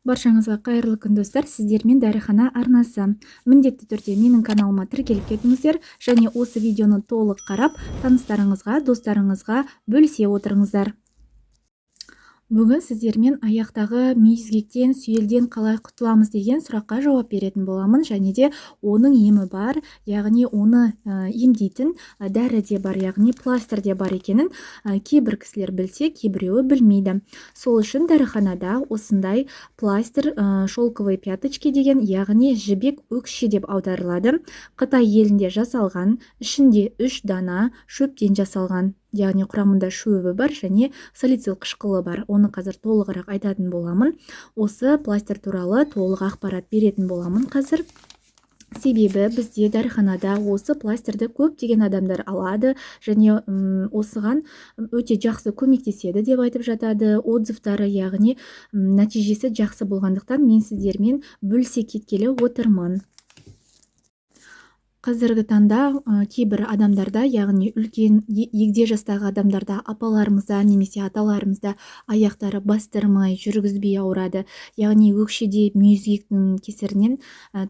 Баршаңызға қайырлы күн, достар! Сіздермен Дәріхана арнасы. Міндетті түрде менің каналыма тіркеліп кетіңіздер және осы видеоны толық қарап, таныстарыңызға, достарыңызға бөлісе отырыңыздар. Бүгін сіздермен аяқтағы мүйізгектен, сүйелден қалай құтыламыз деген сұраққа жауап беретін боламын және де оның емі бар, яғни оны емдейтін дәрі де бар, яғни пластырь де бар екенін кейбір кісілер білсе, кейбіреуі білмейді. Сол үшін дәріханада осындай пластырь, шелковые пяточки деген, яғни жібек өкше деп аударылады. Қытай елінде жасалған, ішінде 3 дана шөптен жасалған, яғни құрамында шөбі бар және салицил қышқылы бар. Оны қазір толығырақ айтатын боламын. Осы пластырь туралы толық ақпарат беретін боламын қазір. Себебі бізде дәріханада осы пластырды көптеген адамдар алады және осыған өте жақсы көмектеседі деп айтып жатады отзывтары, яғни нәтижесі жақсы болғандықтан мен сіздермен бөлісе кеткелі отырмын. Қазіргі таңда кейбір адамдарда, яғни үлкен егде жастағы адамдарда, апаларымызда немесе аталарымызда аяқтары бастырмай, жүргізбей ауырады. Яғни өкшеде мүйізгектің кесірінен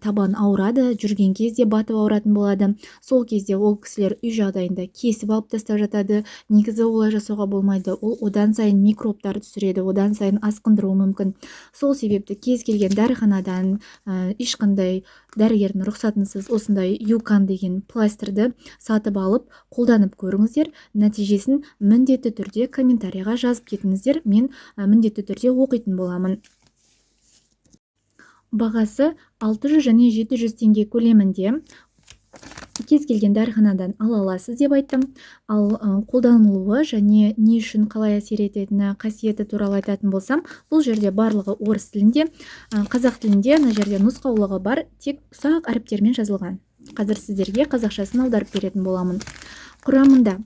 табан ауырады, жүрген кезде батып ауыратын болады. Сол кезде ол кісілер үй жағдайында кесіп алып тастап жатады. Негізі олай жасауға болмайды. Ол одан сайын микробтар түсіреді, одан сайын асқындыруы мүмкін. Сол себепті кез келген дәріханадан ешқандай дәрігердің рұқсатынсыз осындай Юкан деген пластырды сатып алып қолданып көріңіздер. Нәтижесін міндетті түрде комментарийға жазып кетіңіздер, мен міндетті түрде оқитын боламын. Бағасы 600 және 700 теңге көлемінде, кез келген дәріханадан ала аласыз деп айттым. Ал қолданылуы және не үшін қалай әсер ететіні, қасиеті туралы айтатын болсам, бұл жерде барлығы орыс тілінде, қазақ тілінде мына жерде нұсқаулығы бар, тек ұсақ әріптермен жазылған. Қазір сіздерге қазақшасын аударып беретін боламын. Құрамында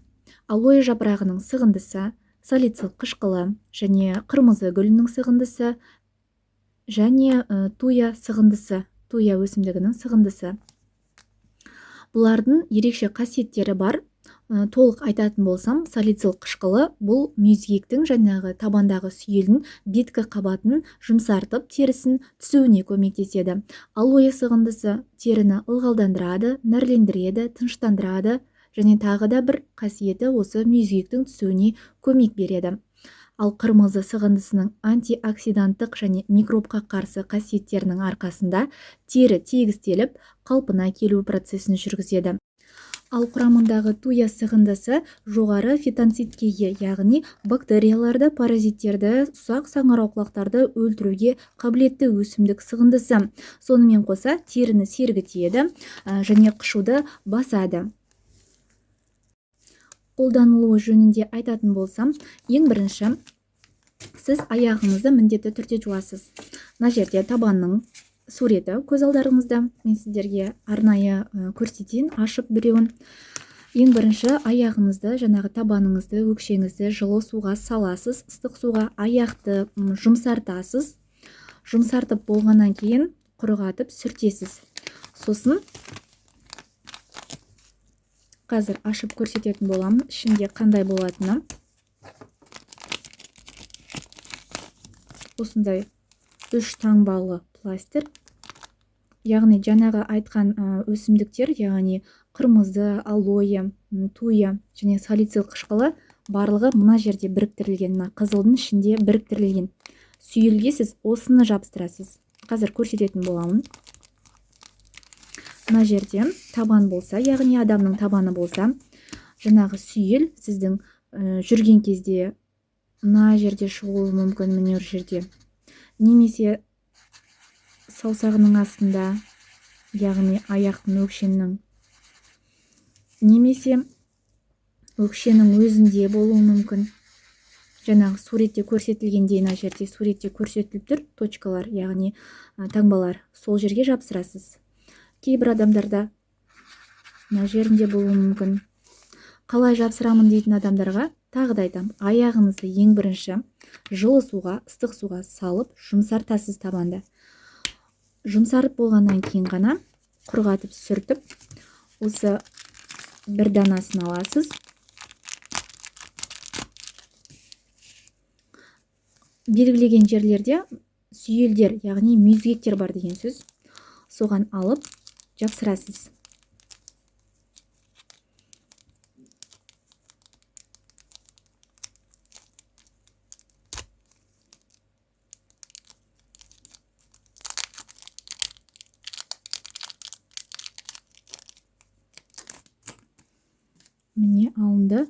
алоэ жапырағының сығындысы, салицил қышқылы және қырмызы гүлінің сығындысы және туя сығындысы, туя өсімдігінің сығындысы. Бұлардың ерекше қасиеттері бар. Толық айтатын болсам, салицил қышқылы бұл мүйізгектің, жаңағы табандағы сүйелдің беткі қабатын жұмсартып, терісін түсуіне көмектеседі. Алоэ сығындысы теріні ылғалдандырады, нәрлендіреді, тыныштандырады және тағы да бір қасиеті осы мүйізгектің түсуіне көмек береді. Ал қырмызы сығындысының антиоксиданттық және микробқа қарсы қасиеттерінің арқасында тері тегістеліп, қалпына келу процесін жүргізеді. Ал құрамындағы туя сығындысы жоғары фитонцидке ие, яғни бактерияларды, паразиттерді, ұсақ саңырауқұлақтарды өлтіруге қабілетті өсімдік сығындысы. Сонымен қоса теріні сергітеді және қышуды басады. Қолданылуы жөнінде айтатын болсам, ең бірінші сіз аяғыңызды міндетті түрде жуасыз. Мына жерде табанның суреті көз алдарыңызда. Мен сіздерге арнайы көрсетейін, ашып біреуін. Ең бірінші аяғыңызды, жаңағы табаныңызды, өкшеңізді жылы суға саласыз, ыстық суға аяқты жұмсартасыз. Жұмсартып болғаннан кейін құрғатып сүртесіз. Сосын қазір ашып көрсететін боламын, ішінде қандай болатыны. Осындай 3 таңбалы пластырь, яғни жаңағы айтқан өсімдіктер, яғни қырмызы, алоэ, туя және салицил қышқылы барлығы мына жерде біріктірілген, мына қызылдың ішінде біріктірілген. Сүйелге сіз осыны жабыстырасыз. Қазір көрсететін боламын. Мына жерде табан болса, яғни адамның табаны болса, жаңағы сүйел сіздің жүрген кезде мына жерде шығуы мүмкін, міне осы жерде. Немесе саусағының астында, яғни аяқтың, өкшенің, немесе өкшенің өзінде болуы мүмкін. Жаңағы суретте көрсетілгендей, мына жерде суретте көрсетіліп тұр точкалар, яғни таңбалар, сол жерге жапсырасыз. Кейбір адамдарда мына жерінде болуы мүмкін. Қалай жапсырамын дейтін адамдарға тағы да айтамын, аяғыңызды ең бірінші жылы суға, ыстық суға салып жұмсартасыз табанды. Жұмсарып болғаннан кейін ғана құрғатып сүртіп, осы бір данасын аласыз. Белгілеген жерлерде сүйелдер, яғни мүйізгектер бар деген сөз. Соған алып жапсырасыз. Міне алынды.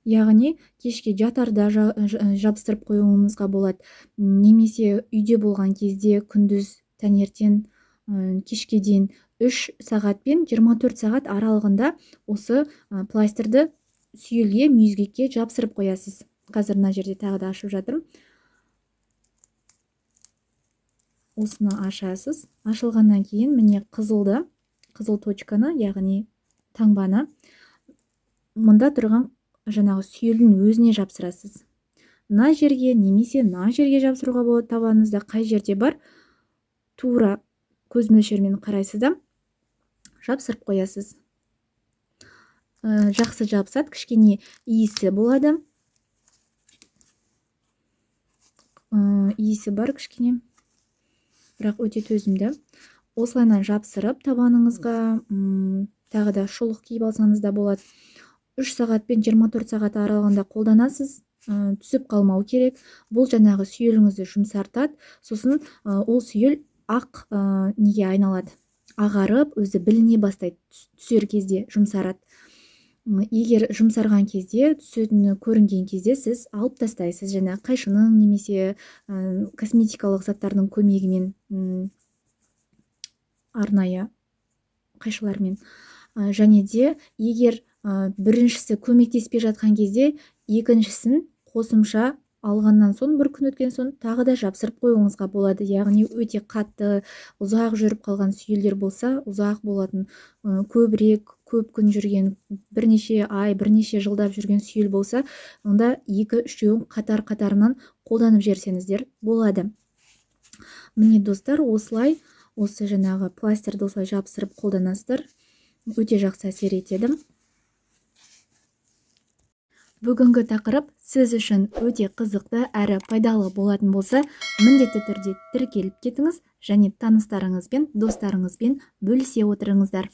Яғни кешке жатарда жабыстырып қоюыңызға болады, немесе үйде болған кезде күндіз таңертең кешке дейін 3 сағат пен 24 сағат аралығында осы пластырды сүйелге, мүйізгекке жабыстырып қоясыз. Қазір мына жерде тағы да ашып жатырмын. Осыны ашасыз. Ашылғаннан кейін міне қызыл точканы, яғни таңбаны мында тұрған жаңағы сүйелдің өзіне жапсырасыз. Мына жерге немесе мына жерге жапсыруға болады. Табаныңызда қай жерде бар, тура көз мөлшерімен қарайсыз да жапсырып қоясыз. Жақсы жабысады, кішкене иісі болады. Иісі бар кішкене, бірақ өте төзімді. Осылайынан жапсырып табаныңызға, тағы да шұлық киіп алсаңыз да болады. 3 сағат пен 24 сағат аралығында қолданасыз, түсіп қалмау керек. Бұл жаңағы сүйеліңізді жұмсартады. Сосын ол сүйел ақ неге айналады, ағарып, өзі біліне бастайды. Түсер кезде жұмсарады. Егер жұмсарған кезде, түсетіні көрінген кезде сіз алып тастайсыз, жаңа қайшының немесе косметикалық заттардың көмегімен, арнайы қайшылармен. Және де егер біріншісі көмектеспей жатқан кезде, екіншісін қосымша алғаннан соң, бір күн өткен соң тағы да жапсырып қоюыңызға болады. Яғни өте қатты ұзақ жүріп қалған сүйелдер болса, ұзақ болатын, көбірек, көп күн жүрген, бірнеше ай, бірнеше жылдап жүрген сүйел болса, онда екі-үшеуін қатар-қатарынан қолданып жіберсеңіздер болады. Міне достар, осылай, осы жаңағы пластырды осылай жапсырып қолданасыздар. Өте жақсы әсер етеді. Бүгінгі тақырып сіз үшін өте қызықты әрі пайдалы болатын болса, міндетті түрде тіркеліп кетіңіз және таныстарыңызбен, достарыңызбен бөлісе отырыңыздар.